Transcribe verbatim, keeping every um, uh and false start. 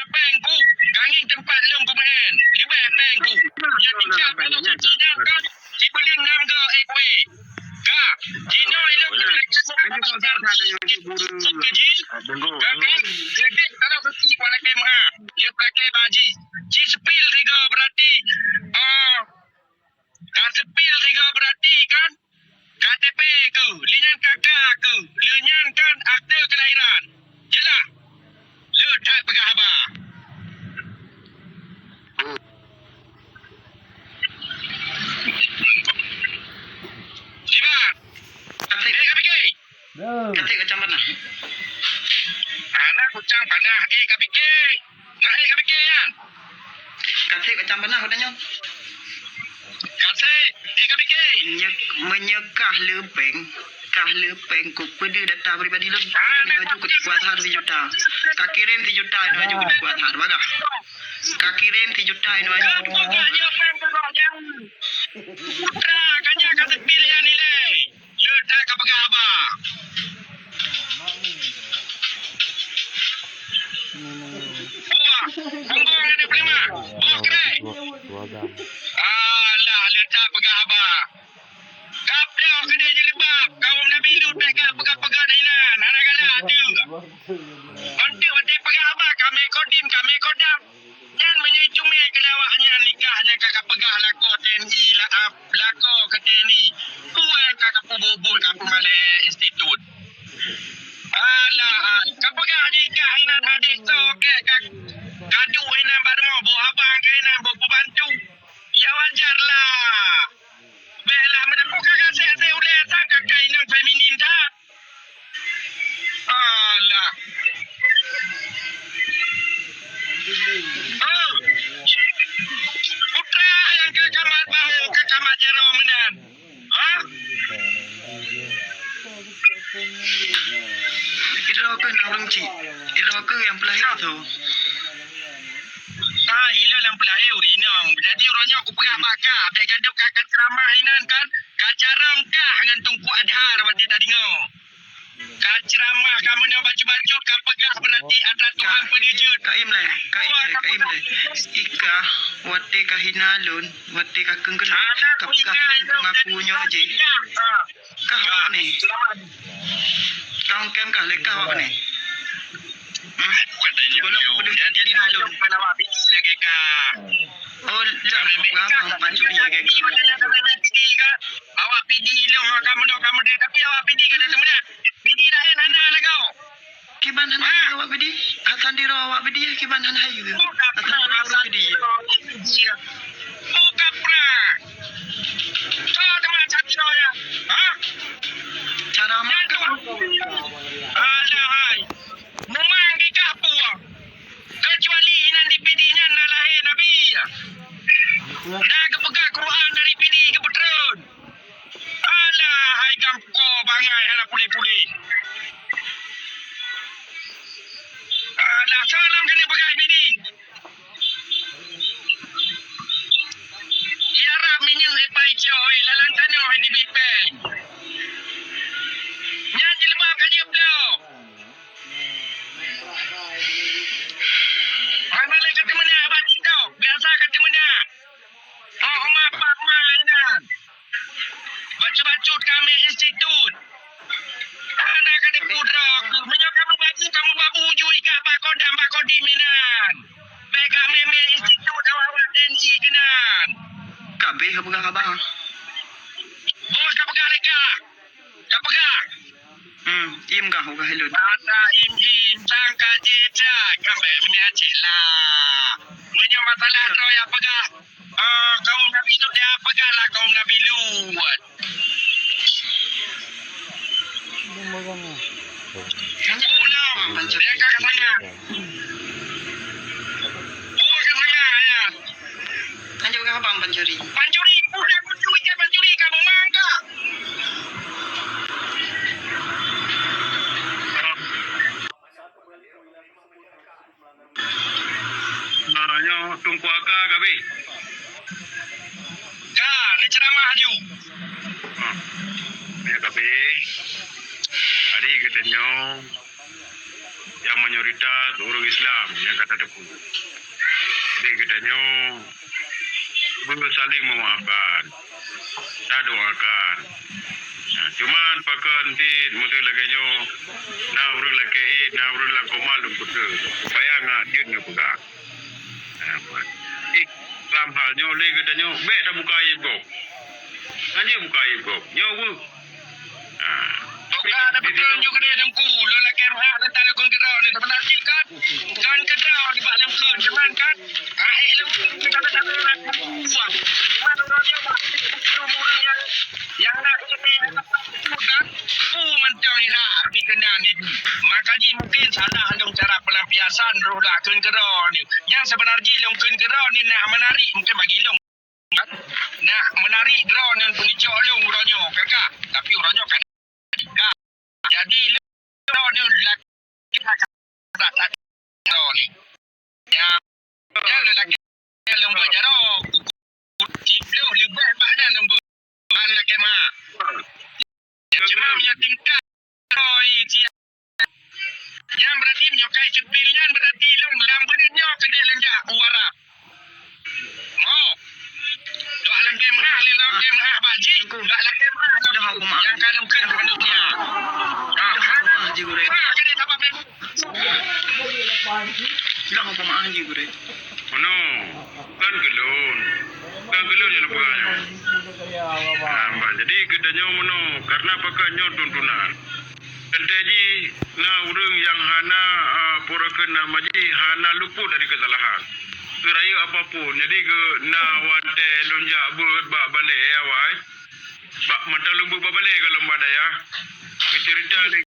Péng ku, ka ngieng teumpat lôn kumeu'en. Leubeh péng ku. Ya tingkat kalau keuci dak kan, sibeuleuen nam go ék wé. Ka, jinoe ilôn keuji. Ka kan, jeuet tanoh keuci kuat lakée meu'ah. Jeuet lakée baji. Ci seupil tiga berarti, ah, Ka seupil tiga berarti kan? K T P keuh, lé nyan K K keuh, lé nyan kan akte kelahiran. Jeulaih? Le that peugah haba. Sibat. Katik. Eh, K P K. Katik kacang panah. Anak kucang panah, eh, K P K. Nah, eh, K P K nyan. Katik kacang panah udah nyoe. Kasih, di K P K. Meunyoe, meunyoe kah le péng, kah le péng ku peudeuh data pribadi lôn. Ah, kirim laju keu Teuku Azhar sijuta. Ka kirim sijuta, laju keu Teuku Azhar. Bagah. Ka kirim sijuta, laju keu Teuku Azhar. Putra, kanya ka seupil nyan nilai. Le that ka peugah haba. Buah, punggong ada peulima. Buah kerai. Alah, le that peugah haba. Ka bloe keudeh jilbab, kaum Nabi Lut bèk ka peugah-peugah inan. Hana galak tu. Bantu watèe peugah haba, kami kodim, kami kodam. Nyan meunyoe cumé keu awak nyan nikah nyan ka, ka peugah lakoe T N I, la-, ap-, lakoe keu T N I. Peue ka, ka peubuet-buet, ka peumalèe institut. Alah, ka peugah nikah inan hadeh soe kèe ka, ka duek inan bak rumoh, boh abang keu inan boh pembantu. Ya wajar lah. Bèk lah, meunan peue ka gasek-gasek ulèe that, ka, ka inong feminin that. Alah. Oh. Putra nyang ka kamat bahu, ka kamat jaroe meunan. Ha? Sidroe keuh nang ureueng chik. Sidroe keuh nyang peulahé tho. Ah, ilôn nyang peulahé ureueng inong. Jadi uroe nyoe kupeugah bak kah, bèk gadôh ka, ka ceuramah inan kan, ka carông kah ngon Teungku Azhar watèe tadeungö. Ka ceuramah, ka meunan bacut-bacut, ka peugah beurati atra Tuhan peuneujeuet. Ka im lé, ka im lé, ka im lé. Ikah watèe ka hina lôn, watèe ka keuneuk lôn, ka peugah lôn peungaku nyoe jih. Kah awak nyoe? Tangkem kah lé kah awak nyoe? Hmm? Sebelum peudeuh jadi nalon. Oh, lôn peugah bang pancuri lagèe kah. Awak pidi lôn, kamoe dong, kamoe deh, tapi awak pidi ka teumeunak. Pidi laén hana lagoe. Kiban hana hayeue awak pidi? Hatan diro awak pidi, kiban hana hayeue. Hatan diro ureueng pidi. Bukan perang. Kau teman satu ya. Ha? Cara makan. Alah hai. Memang di kapur. Kecuali inan di pidi nyan na lahé Nabi. Na geupeugah Quran dari pidi geupeutreun. Alah hai gampông bangai hana puléh-puléh. Alah salam keuneuk peugah pidi. Iarab minyeuk ipai cok, oi, lalan tanoh di bipeng. Nyan jilbab ka jeuet bloe. Hana lé ka teumeunak bak TikTok, biasa ka teumeunak. Oh, ma pak ma inan. Bacut-bacut kami institut. Hana ka dipeudroe keuh. Meunyoe kamoe babu, kamoe babu ju ikah bak kodam, bak kodim inan. Bèk ka mé-mé institut awak-awak T N I keunan. Ka abéh ka peugah haba. Bos ka peugah lé kah. Ka peugah. Hmm, im kah peugah ilôn. Ada im-im, sang ka jijak. Ka mé-mé cit lah. Meunyoe masalah droe ya peugah. Ah, kaum Nabi Lut dia peugahlah kaum Nabi Lut. Pulang, dia ka katanya. Oh, katanya, ya. Lanjut ke abang pancuri. Pancuri, udah kucuri ke pancuri, kamu mangga. Nah, nyoe Teungku Aka ka abéh. Ka, neuceuramah laju. Hmm. Nyoe ka abéh. Hari geutanyoe nyang mayoritas ureuëng Islam nyang ka tateupeue. Jadi geutanyoe beusaléng meumaafkan, tadoakan. Nah, cuman pakon cit meuseu lagée nyoe, na ureuëng lakée ék, na ureuëng lam koma lôn peuteuh, supaya ngat jeuet neupeugah. Nah, ih, lam hal nyoe lé geutanyoe bék tabuka aib gob. Hana buka aib gob. Nyoe weueh. Ah. Buka ada beutôi ju keudeh Teungku. Lôn lakée meu'ah teuntang lôn keudroe ni. Sebenarnya kan, kan keudroe nibak lôn kheun, cuman kan, ah, ék lôn kheun, tapi, tapi, tapi, buang. Cuman uroe nyoe, bah, ureuëng nyang, nyang na ilmu, kan, peue mantong irak pih keunan ni. Maka jih mungkin salah lôn cara pelampiasan roh lôn kheun keudroe ni. Nyang sebenar jih lôn kheun keudroe ni nak menarik mungkin bagi lôn. Nak menarik droeneuh peunicok lôn uroe nyoe, kakak. Tapi uroe nyoe kan. Jadi, droeneuh lagi droeneuh. Ya. Ya, lelaki lôn buet jaroe. Siplôh leubeh bak nyan lôn buet. Ban lakée meu'ah. Cuma meunyoe tingkat, oi, siap. Nyan berarti meunyoe kai seupil nyan berarti lôn lam beuneuh nyoe keudeh lôn jak u Arab. Mo. Dak lakée meu'ah, lé lakée meu'ah bak jih. Dak lakée meu'ah. Dah aku maaf. Nyang ka lôn kheun keu manusia. Dah aku maaf, Haji Gurée. Meu'ah keudeh sabab memang. Dah aku maaf, Haji Gurée. Meunoe, bukan keu lôn. Bukan keu lôn nyang lôn peugah nyoe. Ah, bah, jadi geutanyoe meunoe, karena pakon nyoe tuntunan. Teuntée jih na ureuëng nyang hana, ah, pura keu nama jih, hana luput dari keusalahan. Keu rayeuk apapun, jadi geu na watée lôn jak beuet bak balée awai. Bak mantong lôn beuet bak balée gohlom bak dayah. Geuceurita lé